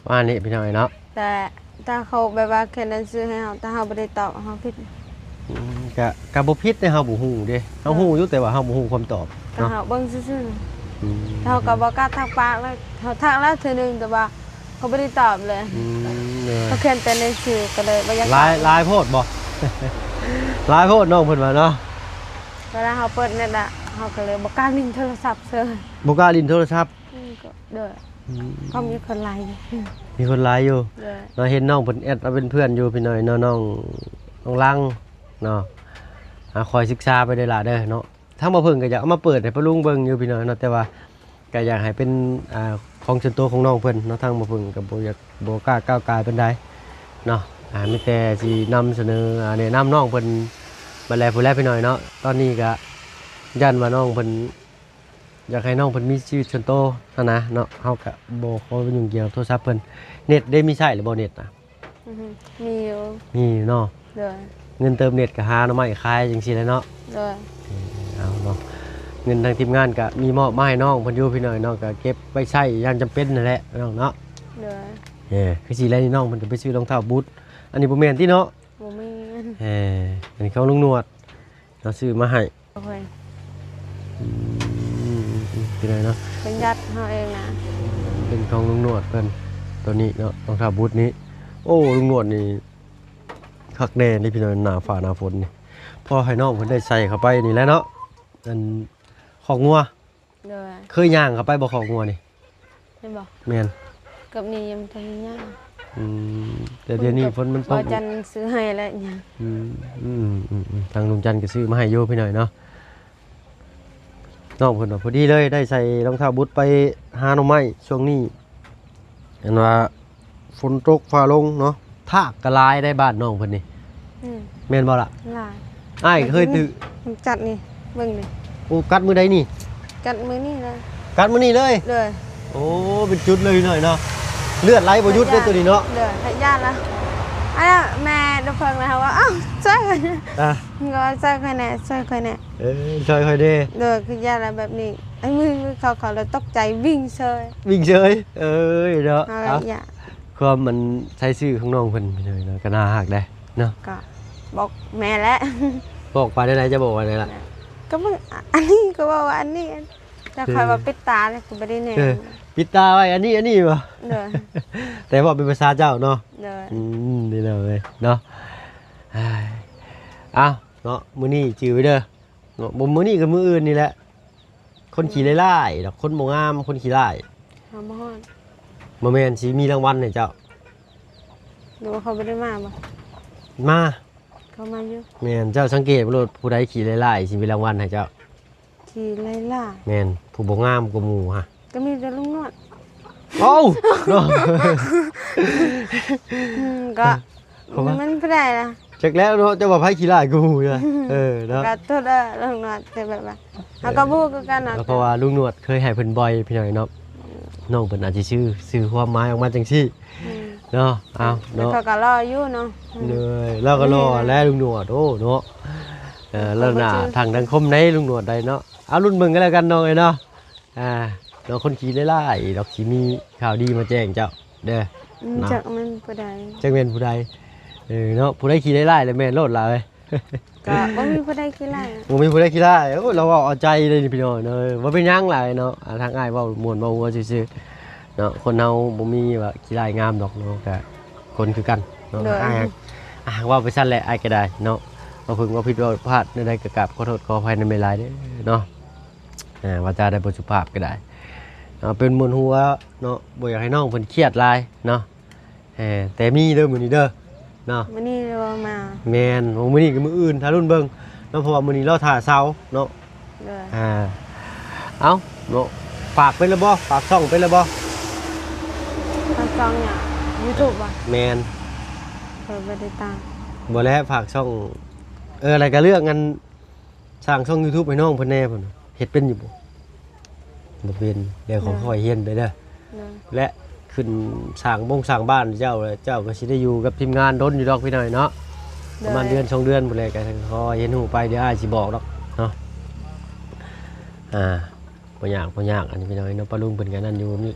ປະມານນີ້ພີ່ນ້ອງເນາະ ແຕ່ ຖ້າເຂົາແບບວ່າຂຽນໜັງສືໃຫ້ເຮົາ ຖ້າເຮົາບໍ່ໄດ້ຕອບ ເຮົາຜິດ ອືມ ກະ ກະບໍ່ຜິດເດ້ ເຮົາບໍ່ຮູ້ເດ້ ເຮົາຮູ້ຢູ່ ແຕ່ວ່າເຮົາບໍ່ຮູ້ຄຳຕອບ ແຕ່ເນາະ ເຮົາເບິ່ງຊື່ໆ ອືມ ເຮົາກໍບໍ່ກ້າທັກປາກເລີຍ ເຮົາທັກແລ້ວເທື່ອໜຶ່ງ ແຕ່ວ່າເຂົາບໍ່ໄດ້ຕອບເລີຍ ອືມ ເອີ ເຂົາຂຽນແຕ່ໜັງສື ກໍເລີຍບໍ່ຢາກຕອບ ຫຼາຍ ຫຼາຍໂພດບໍ່? ຫຼາຍໂພດ ນ້ອງເພິ່ນວ່າເນາະ ເວລາເຮົາເປີດເນັດລະ ເຮົາກໍເລີຍບໍ່ກ້າຫຼິ້ນໂທລະສັບເຊີຍ ບໍ່ກ້າຫຼິ້ນໂທລະສັບ ອືມ ກໍ ໂດຍ ອືມ ກໍມີຄົນຫຼາຍຢູ່ ມີຄົນຫຼາຍຢູ່ ໂດຍ ເນາະ ເຫັນນ້ອງເພິ່ນແອັດມາເປັນເພື່ອນຢູ່ພີ່ນ້ອງເນາະ ນ້ອງ ນ້ອງລັງເນາະ ອ່າ ຄອຍສຶກສາໄປເດີຫຼ້າເດີເນາະ ທາງບ່າວເພິ່ງກໍຢາກເອົາມາເປີດໃຫ້ປ້າລຸງເບິ່ງຢູ່ພີ່ນ້ອງເນາະ ແຕ່ວ່າກໍຢາກໃຫ້ເປັນ ອ່າ ຂອງສ່ວນຕົວຂອງນ້ອງເພິ່ນເນາະ ທາງບ່າວເພິ່ງກໍບໍ່ຢາກ ບໍ່ກ້າກ້າວກາຍປານໃດເນາະ ອ່າ ມີແຕ່ຊິນຳສະເໜີ ອ່າ ແນະນຳນ້ອງເພິ່ນບັດແລະ ຜູ້ແລະພີ່ນ້ອງເນາະ ຕອນນີ້ກໍຢ້ານວ່ານ້ອງເພິ່ນ ຢາກໃຫ້ນ້ອງເພິ່ນມີຊີວິດສ່ວນໂຕຫັ້ນນະເນາະ ເຮົາກະບໍ່ຂໍໄປຫຍຸ້ງກ່ຽວໂທລະສັບເພິ່ນ ເນັດເດ້ ມີໃຊ້ຫຼືບໍ່ເນັດນະ? ອືຮຶ ມີຢູ່ ມີຢູ່ເນາະ ໂດຍ ເງິນເຕີມເນັດກະຫາໜໍ່ໄມ້ຂາຍຈັ່ງຊີ້ແຫຼະເນາະ ໂດຍ ເອີ ເອົາເນາະ ເງິນທາງທີມງານກະມີມອບມາໃຫ້ນ້ອງເພິ່ນຢູ່ພີ່ນ້ອງເນາະ ກະເກັບໄວ້ໃຊ້ຍາມຈຳເປັນຫັ້ນແຫຼະນ້ອງເນາະ ໂດຍ ເອີ ຄືຊິແລ້ວນີ້ນ້ອງເພິ່ນກະໄປຊື້ລອງເທົ້າບູດ ອັນນີ້ບໍ່ແມ່ນຕິເນາະ? ບໍ່ແມ່ນ ເອີ ອັນນີ້ຂອງລຸງໜວດ ເຮົາຊື້ມາໃຫ້ ໂອ້ຍ ອືມ ເປັນຫຍັງເນາະ ເປັນຍັດເຮົາເອງນະ ເປັນຂອງລຸງໜວດເພິ່ນ ໂຕນີ້ເນາະ ຮອງເທົ້າບູດນີ້ ໂອ້ ລຸງໜວດນີ້ຄັກແດ່ເດ້ພີ່ນ້ອງ ໜ້າຟ້າໜ້າຝົນນີ້ ພໍໃຫ້ນ້ອງເພິ່ນໄດ້ໃສ່ເຂົ້າໄປນີ້ແຫຼະເນາະ ອັນ ຄອກງົວ ໂດຍ ເຄີຍຍ່າງເຂົ້າໄປບໍ່ ຄອກງົວນີ້? ແມ່ນບໍ່? ແມ່ນ ເກີບນີ້ຍັງບໍ່ທັນໄດ້ຍ່າງ ອືມ ແຕ່ດຽວນີ້ຝົນມັນຕົກ ບໍ່ຈັນຊື້ໃຫ້ແລ້ວຍ່າງ ອືມ ອືມ ອືມ ອືມ ທາງລຸງຈັນກໍຊື້ມາໃຫ້ຢູ່ພີ່ນ້ອງເນາະ ນ້ອງເພິ່ນວ່າພໍດີເລີຍ ໄດ້ໃສ່ລອງເທົ້າບຸດໄປຫາໜໍ່ໄມ້ຊ່ວງນີ້ ອັນວ່າ ຝົນຕົກຟ້າລົງເນາະ ທາກກໍຫຼາຍໄດ໋ບ້ານນ້ອງເພິ່ນນີ້ ອືມ ແມ່ນບໍ່ລະ? ຫຼາຍ ອ້າຍເຄີຍຖືກ ມັນກັດນີ້ ເບິ່ງນີ້ ໂອ້ ກັດມື້ໃດນີ້? ກັດມື້ນີ້ລະ ກັດມື້ນີ້ເລີຍ? ໂດຍ ໂອ້ ເປັນຈຸດເລີຍໜ້ອຍເນາະ ເລືອດໄຫຼບໍ່ຢຸດເດ້ໂຕນີ້ເນາະ ໂດຍ ພະຍາດລະ ອັນນັ້ນແມ່ດັບເພີງລະ ເຮົາວ່າ ອ້າວ ຊ່ວຍຂ້ອຍ ອ່າ ກໍວ່າ ຊ່ວຍຂ້ອຍແດ່ ຊ່ວຍຂ້ອຍແດ່ ເອີ ຊ່ວຍຂ້ອຍແດ່ ໂດຍ ຄືຢ້ານລະແບບນີ້ ໄອ້ມືເຂົາ ເຂົາລະຕົກໃຈ ວິ່ງເຊີຍ ວິ່ງເຊີຍ ເອີຍເນາະ ເອົາລະ ເອົາ ຢ່າ ຄວາມມັນໃສ່ຊື່ຂອງນ້ອງເພິ່ນເນາະ ກໍໜ້າຮັກເດ້ເນາະ ກໍບອກແມ່ແຫຼະ ບອກວ່າແນວໃດ ຈະບອກວ່າແນວໃດລະ ກໍເບິ່ງ ອັນນີ້ກໍເວົ້າວ່າອັນນີ້ ແຕ່ຂ້ອຍວ່າປິດຕາເລີຍ ກໍບໍ່ໄດ້ແນມ ເອີ ປິດຕາໄວ້ ອັນນີ້ ອັນນີ້ບໍ່ ໂດຍ ແຕ່ເວົ້າເປັນພາສາເຈົ້າເນາະ ໂດຍ ອືມ ນີ້ເນາະ ເນາະ ເອົາເນາະ ມື້ນີ້ຈື່ໄວ້ເດີ ເນາະ ບໍ່ ມື້ນີ້ກໍມື້ອື່ນນີ້ແຫຼະ ຄົນຂີ້ຫຼາຍໆດອກ ຄົນບໍ່ງາມ ຄົນຂີ້ຫຼາຍ ຫາບໍ່ຮອດ ບໍ່ແມ່ນ ຊິມີລາງວັນໃຫ້ເຈົ້າ ຫຼືວ່າເຂົາບໍ່ໄດ້ມາບໍ່ ມາ ເຂົາມາຢູ່ ແມ່ນ ເຈົ້າສັງເກດເບິ່ງໂລດ ຜູ້ໃດຂີ້ຫຼາຍໆ ຊິມີລາງວັນໃຫ້ເຈົ້າ ຂີ້ຫຼາຍໆ ແມ່ນ ຜູ້ບໍ່ງາມກວ່າໝູ່ຫະ ກໍມີແຕ່ລຸງໜວດ ເອົ້າ ເນາະ ອືມ ກໍ ເພາະວ່າ ມັນຜູ້ໃດລະ ຈັກແລ້ວເນາະ ເຈົ້າວ່າໃຜຂີ້ຫຼາຍກວ່າໝູ່ນະ ເອີເນາະ ກໍໂທດເດີ ເລື່ອງນອນ ແຕ່ແບບວ່າ ເຮົາກໍບໍ່ຮູ້ຄືກັນເນາະ ກໍເພາະວ່າລຸງໜວດເຄີຍໃຫ້ເພິ່ນບ່ອຍພີ່ນ້ອງເນາະ ອືມ ນ້ອງເພິ່ນອາດຊິສື່ ສື່ຄວາມໝາຍອອກມາຈັ່ງຊີ້ ອືມ ເນາະ ເອົາເນາະ ແຕ່ເຂົາກໍຫຼໍ່ຢູ່ເນາະ ອືມ ໂດຍ ລາວກໍຫຼໍ່ແຫຼະລຸງໜວດ ໂອ້ ເນາະ ເອີ ແລ້ວໜ້າທັງສັງຄົມໃດລຸງໜວດໃດເນາະ ເອົາລຸ້ນເບິ່ງກັນແລ້ວກັນນ້ອງເອີຍເນາະ ອ່າ ເນາະ ຄົນຂີ້ຫຼາຍໆດອກ ຊິມີຂ່າວດີມາແຈ້ງເຈົ້າເດີ ອືມ ເນາະ ຈັກແມ່ນຜູ້ໃດ ຈັກແມ່ນຜູ້ໃດ ເອີ ເນາະ ຜູ້ໃດຂີ້ຫຼາຍໆລະແມ່ນໂລດລະເອີຍ ກໍບໍ່ມີຜູ້ໃດຂີ້ລ້າຍ ບໍ່ມີຜູ້ໃດຂີ້ລ້າຍ. ໂອ້ ລາວເວົ້າເອົາໃຈເດ້ນີ້ພີ່ນ້ອງເອີຍ. ບໍ່ເປັນຫຍັງຫຼາຍເນາະ ອ່າ ທາງອ້າຍເວົ້າມ່ວນເວົ້າຫົວຊື່ໆເນາະ. ຄົນເຮົາບໍ່ມີວ່າຂີ້ລ້າຍງາມດອກເນາະ ກະຄົນຄືກັນເນາະ. ໂດຍ ອ້າຍ ອ່າ ເວົ້າໄປຊັ້ນແຫຼະ ອ້າຍກໍໄດ້ເນາະ. ເວົ້າເພິ່ງເວົ້າຜິດເວົ້າພາດແນວໃດກໍກາບຂໍໂທດຂໍອະໄພນຳຫຼາຍໆເດີເນາະ. ອ່າ ວາຈາໃດບໍ່ສຸພາບກໍໄດ້ເນາະ ເປັນມ່ວນຫົວເນາະ ບໍ່ຢາກໃຫ້ນ້ອງເພິ່ນຄຽດຫຼາຍເນາະ. ເອີ ແຕ່ມີເດີມື້ນີ້ເດີເນາະ ມື້ນີ້ບໍ່ມາ. ແມ່ນ ມື້ນີ້ກັບມື້ອື່ນຖ້າລຸ້ນເບິ່ງເນາະ ເພາະວ່າມື້ນີ້ລໍຖ້າເຊົາເນາະ. ໂດຍ ອ່າ ເອົ້າເນາະ ຝາກເປັນແລ້ວບໍ່? ຝາກຊ່ອງເປັນແລ້ວບໍ່? ຝາກຊ່ອງຫຍັງ? ຢູທູບບໍ່? ແມ່ນ ຂ້ອຍບໍ່ໄດ້ຕັ້ງ. ບໍ່ແລ້ວ ຝາກຊ່ອງ ເອີ ແລ້ວກໍເລື່ອງອັນ ສ້າງຊ່ອງຢູທູບໃຫ້ນ້ອງເພິ່ນແດ່ພຸ້ນ ເຮັດເປັນຢູ່ບໍ່? ບໍ່ເປັນ. ແລ້ວ ໂດຍ ຄ່ອຍໆຮຽນໄປເດີ. ໂດຍ ແລະ ຂຶ້ນສ້າງບົງສ້າງບ້ານເຈົ້າ ແລ້ວເຈົ້າກໍຊິໄດ້ຢູ່ກັບທີມງານດົນຢູ່ດອກພີ່ນ້ອຍເນາະ. ໂດຍ ປະມານເດືອນສອງເດືອນພຸ້ນແຫຼະ ກໍຄ່ອຍຮຽນຮູ້ໄປ ດຽວອ້າຍຊິບອກດອກເນາະ. ອ່າ ບໍ່ຍາກ ບໍ່ຍາກ ອັນນີ້ພີ່ນ້ອຍເນາະ ປ້າລຸງເພິ່ນກໍນັ້ນຢູ່.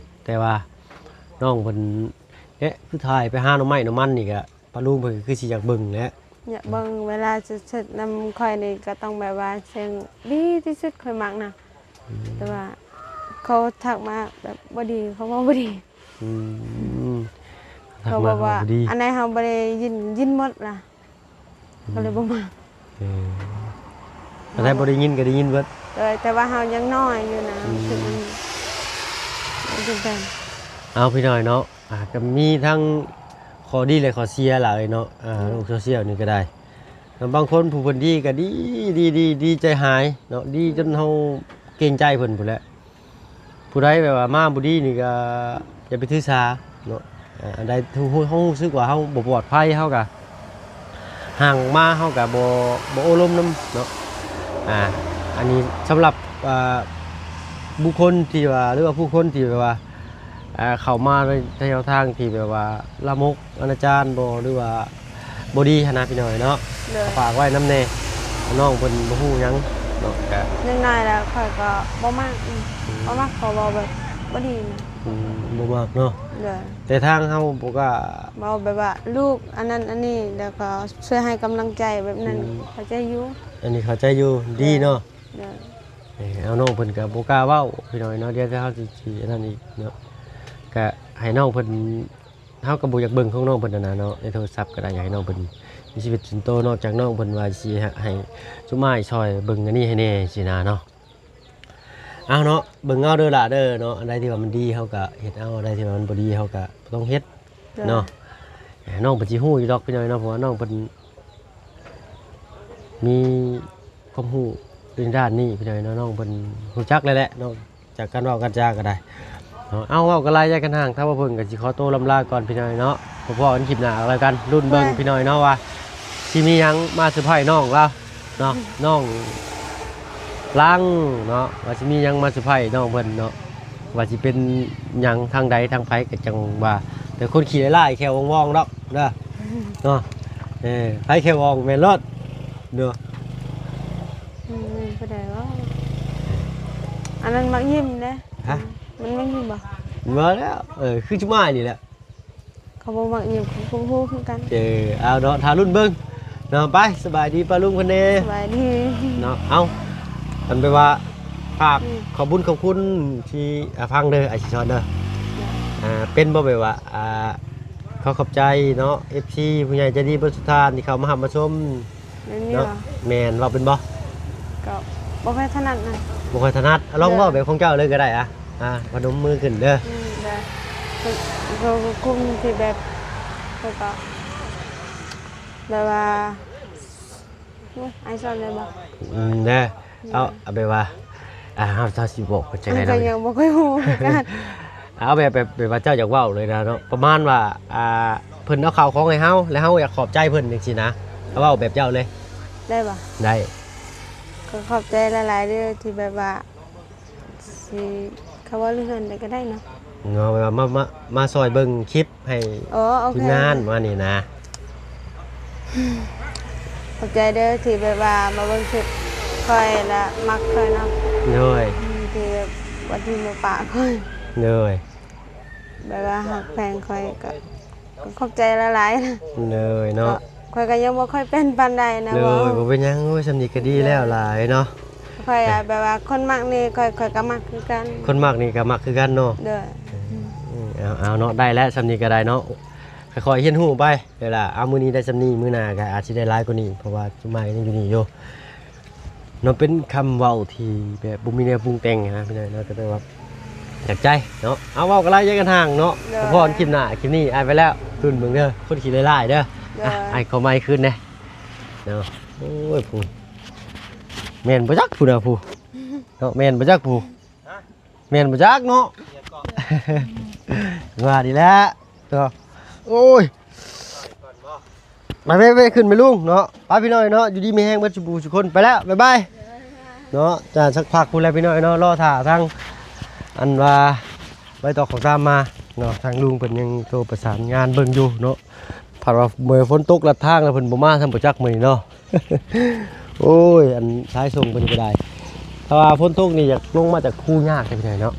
ແຕ່ວ່ານ້ອງເພິ່ນ ເອະ ຄືຖ່າຍໄປຫາໜໍ່ໄມ້ໜໍ່ມັນນີ້ກະ ປ້າລຸງເພິ່ນກໍຄືຊິຢາກເບິ່ງແຫຼະ. ຢາກເບິ່ງ ເວລາເຮັດນຳຂ້ອຍນີ້ກໍຕ້ອງແບບວ່າສຽງດີທີ່ສຸດ ຂ້ອຍມັກນະ. ອືມ ແຕ່ວ່າເຂົາທັກມາແບບບໍ່ດີ ເຂົາເວົ້າບໍ່ດີ. ອືມ ເຂົາບອກວ່າ ອັນໃດເຮົາບໍ່ໄດ້ຍິນ ຍິນໝົດລະ ກໍເລີຍບໍ່ມັກ. ເອີ ອັນໃດບໍ່ໄດ້ຍິນກໍໄດ້ຍິນເບິດ. ໂດຍ ແຕ່ວ່າເຮົາຍັງນ້ອຍຢູ່ນະ ອືມ ຮູ້ສຶກມັນ ມັນເປັນໄປ. ເອົາ ພີ່ນ້ອຍເນາະ ອ່າ ກໍມີທັງຂໍ້ດີ ແລະ ຂໍ້ເສຍຫຼາຍເນາະ. ອ່າ ໂລກໂຊຊຽວນີ້ກໍໄດ້ ບາງຄົນຜູ້ເພິ່ນດີກໍດີ ດີ ດີ ດີໃຈຫາຍເນາະ ດີຈົນເຮົາເກງໃຈເພິ່ນພຸ້ນແຫຼະ. ຜູ້ໃດແບບວ່າມາບໍ່ດີນີ້ກໍຢ່າໄປຖືສາເນາະ. ອ່າ ອັນໃດທີ່ເຮົາຮູ້ສຶກວ່າເຮົາບໍ່ປອດໄພ ເຮົາກໍຫ່າງອອກມາ ເຮົາກໍບໍ່ ບໍ່ໂອ້ລົມນຳເນາະ. ອ່າ ອັນນີ້ສຳລັບ ອ່າ ບຸກຄົນທີ່ວ່າ ຫຼືວ່າຜູ້ຄົນທີ່ແບບວ່າ ອ່າ ເຂົ້າມາໃນແນວທາງທີ່ແບບວ່າລາມົກອະນາຈານບໍ ຫຼືວ່າບໍ່ດີຫັ້ນນະ ພີ່ນ້ອງເນາະ. ໂດຍ ຝາກໄວ້ນຳແດ່ ນ້ອງເພິ່ນບໍ່ຮູ້ຫຍັງເນາະ. ກະຢ່າງໜ້ອຍແລ້ວຂ້ອຍກໍບໍ່ມັກ ອືມ ບໍ່ມັກ ເຂົາເວົ້າແບບບໍ່ດີນະ. ອືມ ບໍ່ມັກເນາະ. ໂດຍ ແຕ່ທາງເຮົາບໍ່ກ້າເວົ້າແບບວ່າລູກອັນນັ້ນອັນນີ້ ແລ້ວກໍຊ່ວຍໃຫ້ກຳລັງໃຈແບບນັ້ນ. ອືມ ເຂົ້າໃຈຢູ່ ອັນນີ້ເຂົ້າໃຈຢູ່ ໂດຍ ດີເນາະ. ໂດຍ ເອີ ເອົາ ນ້ອງເພິ່ນກໍບໍ່ກ້າເວົ້າ ພີ່ນ້ອງເນາະ. ດຽວເຮົາຊິ ຊິອັນນັ້ນອີກເນາະ ກະໃຫ້ນ້ອງເພິ່ນ ເຮົາກໍບໍ່ຢາກເບິ່ງຂອງນ້ອງເພິ່ນຫັ້ນນະເນາະ ໃນໂທລະສັບກໍໄດ້. ຢາກໃຫ້ນ້ອງເພິ່ນມີຊີວິດສ່ວນໂຕ ນອກຈາກນ້ອງເພິ່ນວ່າຊິໃຫ້ ໃຫ້ຊຸມອ້າຍຊ່ອຍເບິ່ງອັນນີ້ໃຫ້ແດ່ຊີ້ນະເນາະ. ເອົາເນາະ ເບິ່ງເອົາເດີຫຼ້າເດີເນາະ. ອັນໃດທີ່ວ່າມັນດີເຮົາກໍເຮັດເອົາ ອັນໃດທີ່ວ່າມັນບໍ່ດີເຮົາກໍບໍ່ຕ້ອງເຮັດເນາະ. ໂດຍ ນ້ອງເພິ່ນຊິຮູ້ຢູ່ດອກ ພີ່ນ້ອງເນາະ ເພາະວ່ານ້ອງເພິ່ນ ມີຄວາມຮູ້ໃນດ້ານນີ້ພີ່ນ້ອງເນາະ. ນ້ອງເພິ່ນຮູ້ຈັກແລ້ວແຫຼະເນາະ ຈາກການເວົ້າການຈາກໍໄດ້ເນາະ. ເອົາ ເວົ້າກັນຫຼາຍໃຫຍ່ກັນຫ່າງ ຖ້າວ່າເພິ່ນກໍຊິຂໍໂຕລ່ຳລາກ່ອນພີ່ນ້ອງເນາະ. ພໍ້ກັນຄລິບໜ້າກໍແລ້ວກັນ ລຸ້ນເບິ່ງ ໂດຍ ພີ່ນ້ອງເນາະ ວ່າຊິມີຫຍັງມາເຊີໄພນ້ອງລາວເນາະ ອືມ ນ້ອງລາງເນາະ ວ່າຊິມີຫຍັງມາເຊີໄພນ້ອງເພິ່ນເນາະ. ວ່າຊິເປັນຫຍັງທາງໃດທາງໃຜກໍຈັ່ງວ່າ ແຕ່ຄົນຂີ້ຮ້າຍໆແຂ້ວວ່ອງໆດອກເດີເນາະ. ເອີ ໃຜແຂ້ວວ່ອງແມ່ນໂລດເນາະ. ອືມ ແມ່ນຜູ້ໃດວະ ອັນນັ້ນມັກຍິ້ມເດ້. ຮະ ມັນມັກຍິ້ມບໍ່? ບໍ່ແລ້ວ ເອີ ຄືຈຸມາຍນີ້ແຫຼະ. ເຂົາບໍ່ມັກຍິ້ມ ເຂົາກໍບໍ່ຮູ້ຄືກັນ. ເອີ ເອົາເນາະ ຖ້າລຸ້ນເບິ່ງເນາະ. ໄປ ສະບາຍດີປ້າລຸງເພິ່ນແດ່ ສະບາຍດີເນາະ. ເອົາ ອັນແບບວ່າ ຝາກ ອືມ ຂອບບຸນຂອບຄຸນທີ່ ອ່າ ຟັງເດີ ອ້າຍສີສອນເດີ. ອ່າ ເປັນບໍ່ ແບບວ່າ ອ່າ ຂໍຂອບໃຈເນາະ ເອັຟຊີ ຜູ້ໃຫຍ່ໃຈດີເບິດສຸດທ່ານທີ່ເຂົ້າມາຮັບມາຊົມ ແມ່ນຢູ່ ເນາະ. ແມ່ນ ເວົ້າເປັນບໍ່? ກໍບໍ່ຄ່ອຍຖະໜັດນະ ບໍ່ຄ່ອຍຖະໜັດ. ລອງເວົ້າແບບຂອງເຈົ້າເລີຍກໍໄດ້. ອ່າ ອ່າ ພະນົມມືຂຶ້ນເດີ. ອືມ ໄດ້ ກໍ ກໍ ກໍຄົນທີ່ແບບ ແບບວ່າ ແບບວ່າ ໂອ້ຍ ອ້າຍສອນໄດ້ບໍ່? ອືມ ເດີ ເອົາ ເອົາແບບວ່າ ອ່າ ເຮົາ ເຮົາຊິບອກວ່າຈັ່ງໃດເນາະ ກໍຍັງບໍ່ຄ່ອຍຮູ້ຄືກັນ. ເອົາແບບ ແບບ ແບບວ່າເຈົ້າຢາກເວົ້າເລີຍນະເນາະ ປະມານວ່າ ອ່າ ເພິ່ນເອົາເຂົ້າຂອງໃຫ້ເຮົາ ແລ້ວເຮົາຢາກຂອບໃຈເພິ່ນຈັ່ງຊີ້ນະ ເຮົາເວົ້າແບບເຈົ້າເລີຍ ໄດ້ບໍ່? ໄດ້. ກໍຂອບໃຈຫຼາຍໆເດີ ທີ່ແບບວ່າ ຊິ ເຂົາເວົ້າເລື່ອງເຮືອນໄດ້ກໍໄດ້ເນາະ ເນາະ ແບບວ່າມາ ມາ ມາຊ່ອຍເບິ່ງຄລິບໃຫ້ ໂອ້ ໂອເຄ ທີມງານປະມານນີ້ນະ. ຂອບໃຈເດີທີ່ແບບວ່າມາເບິ່ງຄລິບຂ້ອຍ ແລະ ມັກຂ້ອຍເນາະ. ໂດຍ ອືມ ທີ່ວ່າທີ່ມາປະຂ້ອຍ. ໂດຍ ແບບວ່າຮັກແພງຂ້ອຍ ກໍ ກໍຂອບໃຈຫຼາຍໆ. ໂດຍເນາະ ກໍ ຂ້ອຍກໍຍັງບໍ່ຄ່ອຍເປັນປານໃດນະ. ໂດຍ ບໍ່ເປັນຫຍັງ ໂອ້ຍ ສ່ຳນີ້ກໍດີແລ້ວຫຼາຍເນາະ. ຂ້ອຍ ເອີ ແບບວ່າຄົນມັກນີ້ ຂ້ອຍ ຂ້ອຍກໍມັກຄືກັນ. ຄົນມັກນີ້ກໍມັກຄືກັນເນາະ. ໂດຍ ອືມ ເອົາ ເອົາເນາະ ໄດ້ແລ້ວ ສ່ຳນີ້ກໍໄດ້ເນາະ ຄ່ອຍໆຮຽນຮູ້ໄປເດີລະ. ເອົາ ມື້ນີ້ໄດ້ສ່ຳນີ້ ມື້ໜ້າກໍອາດຊິໄດ້ຫຼາຍກວ່ານີ້ ເພາະວ່າຈຸມາກໍຍັງຢູ່ນີ້ຢູ່. ເນາະ ເປັນຄຳເວົ້າທີ່ແບບບໍ່ມີແນວປຸງແຕ່ງນະພີ່ນ້ອງເນາະ ກໍແຕ່ວ່າຈາກໃຈເນາະ. ເອົາ ເວົ້າກັນຫຼາຍຢ່າກັນຫ່າງເນາະ. ໂດຍ ພໍ້ຄລິບໜ້າ ຄລິບນີ້ອ້າຍໄປແລ້ວ ລຸ້ນເບິ່ງເດີ ຄົນຂີ້ຮ້າຍໆເດີ. ໂດຍ ອ້າຍຂໍໄມຄືນແດ່ເນາະ. ໂອ້ຍ ຜູ້ ແມ່ນບໍ່ຈັກຜູ້ນະ ຜູ້ເນາະ ແມ່ນບໍ່ຈັກຜູ້ ຮະ ແມ່ນບໍ່ຈັກເນາະ. ວ່ານີ້ແຫຼະເນາະ. ໂອ້ຍ ໄປໆໆ ຂຶ້ນໄປລຸງເນາະ. ໄປພີ່ນ້ອງເນາະ ຢູ່ດີມີແຮງເບິດສູ່ຜູ້ສູ່ຄົນ ໄປແລ້ວ ບາຍບາຍເນາະ. ຈະສັກພັກພຸ້ນແຫຼະພີ່ນ້ອງເນາະ ລໍຖ້າທາງ ອັນວ່າ ໃບຕອກຂອງຕາມມາເນາະ. ທາງລຸງເພິ່ນຍັງໂທປະສານງານເບິ່ງຢູ່ເນາະ ພັດວ່າເມື່ອຝົນຕົກລັດທາງແລ້ວ ເພິ່ນບໍ່ມາຊ້ຳ ບໍ່ຈັກມື້ນີ້ເນາະ. ໂອ້ຍ ອັນສາຍສົ່ງເພິ່ນກໍໄດ້ ຖ້າວ່າຝົນຕົກນີ້ ຢາກລົງມາຈາກພູຍາກເດ້ພີ່ນ້ອງເນາະ.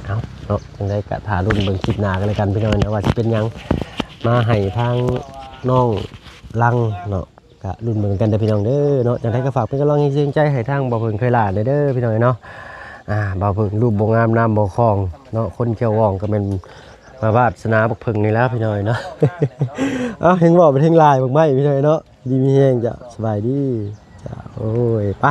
ເອົາເນາະ ຈັ່ງໃດກໍຖ້າລຸ້ນເບິ່ງຄລິບໜ້າກັນແລ້ວກັນພີ່ນ້ອງເນາະ ວ່າຊິເປັນຫຍັງມາໃຫ້ທາງນ້ອງລັງເນາະ. ກະລຸ້ນເບິ່ງກັນເດີພີ່ນ້ອງເດີເນາະ. ຈັ່ງໃດກໍຝາກເປັນກຳລັງແຮງແຮງໃຈໃຫ້ທາງບ່າວເຜິ້ງໄຄລາດເດີພີ່ນ້ອງເນາະ. ອ່າ ບ່າວເຜິ້ງຮູບບໍ່ງາມນາມບໍ່ຄອງເນາະ ຄົນແຂ້ວວ່ອງກໍແມ່ນວາສະໜາບັກເຜິ້ງນີ້ແຫຼະພີ່ນ້ອງເນາະ. ເອົາ ແຮງເວົ້າເປັນແຮງລາຍບັກໄມ້ພີ່ນ້ອງເນາະ. ດີມີແຮງ ເຈົ້າ ສະບາຍດີ ເຈົ້າ. ໂອ້ຍ ໄປ